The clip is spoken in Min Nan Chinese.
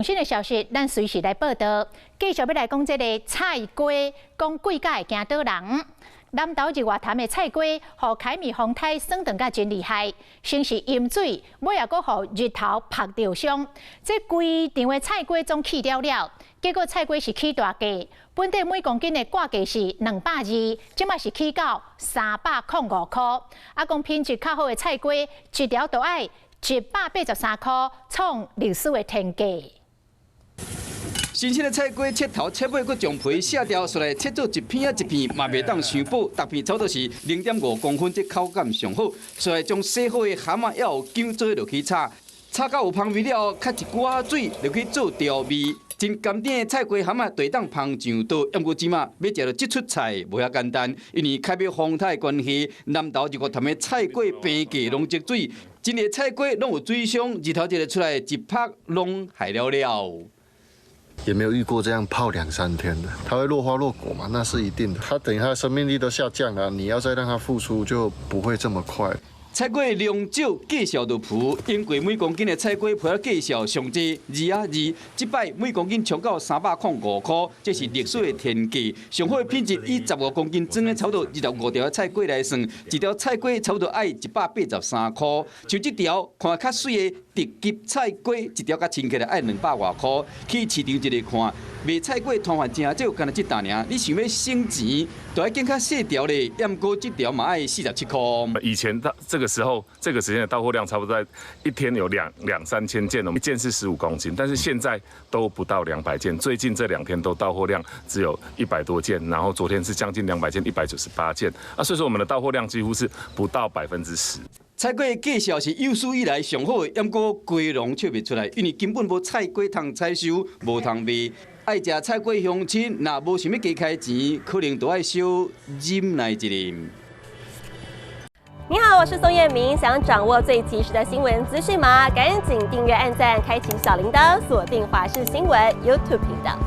新的消息，咱隨時來報道。繼續欲來講這个菜雞，講貴價會驚倒人。南投日月潭的菜雞，予凱米風颱損斷甲真厲害，先是淹水，尾仔閣予日頭曝著傷。這規場的菜雞總去了了，結果菜雞是起大價，本底每公斤的掛價是220，這馬是起到305塊。啊，講品質較好的菜雞，一條都愛183塊，創歷史的天價。新鮮的菜瓜切頭切尾，閣將皮卸掉，紲來切做一片仔一片，嘛袂當傷薄，逐片差不多是0.5公分，這口感上好。紲來將洗好的蚶仔猶有薑做落去炒，炒到有芳味了後，較一寡仔水落去做調味。真甘甜的菜瓜蚶仔，就會當捧上桌。毋過這馬欲食著這出菜無遐簡單，因為凱美風颱的關係，南投日月潭的菜瓜平價攏積水，真濟菜瓜攏有水傷，日頭一日出來一曝攏害了了。也沒有遇過這樣泡兩三天的，它會落花落果嘛？那是一定的。它等於它的生命力都下降了，你要再讓它復甦就不會這麼快。菜瓜量少，價數就浮。頂過每公斤的菜瓜皮仔價數上濟二啊二，這擺每公斤衝到305塊，這是歷史的天價。上好的品質以15公斤裝的差不多25條的菜瓜來算，一條菜瓜差不多愛183塊。像這條看較媠的特級菜瓜，一條共稱起來愛200外塊。去市場一个看，賣菜瓜攤販誠少，干焦這檔爾。你想欲省錢，就愛揀較細條的，毋過這條嘛愛47塊。以前到這個時候，這個時間的到貨量差不多在一天有兩三千件，一件是15公斤，但是現在都不到200件。最近這兩天都到貨量只有100多件，然後昨天是將近200件，198件。啊，所以說我們的到貨量幾乎是不到10%。菜瓜價數是有史以來上好的，毋過瓜農笑袂出來，因為根本無菜瓜通採收，無通賣。愛食菜瓜鄉親，若無想欲加開錢，可能都愛小忍耐一下。你好，我是宋燕明，想掌握最及時的新聞資訊嗎？趕緊訂閱、按讚、開啟小鈴鐺，鎖定華視新聞 YouTube 頻道。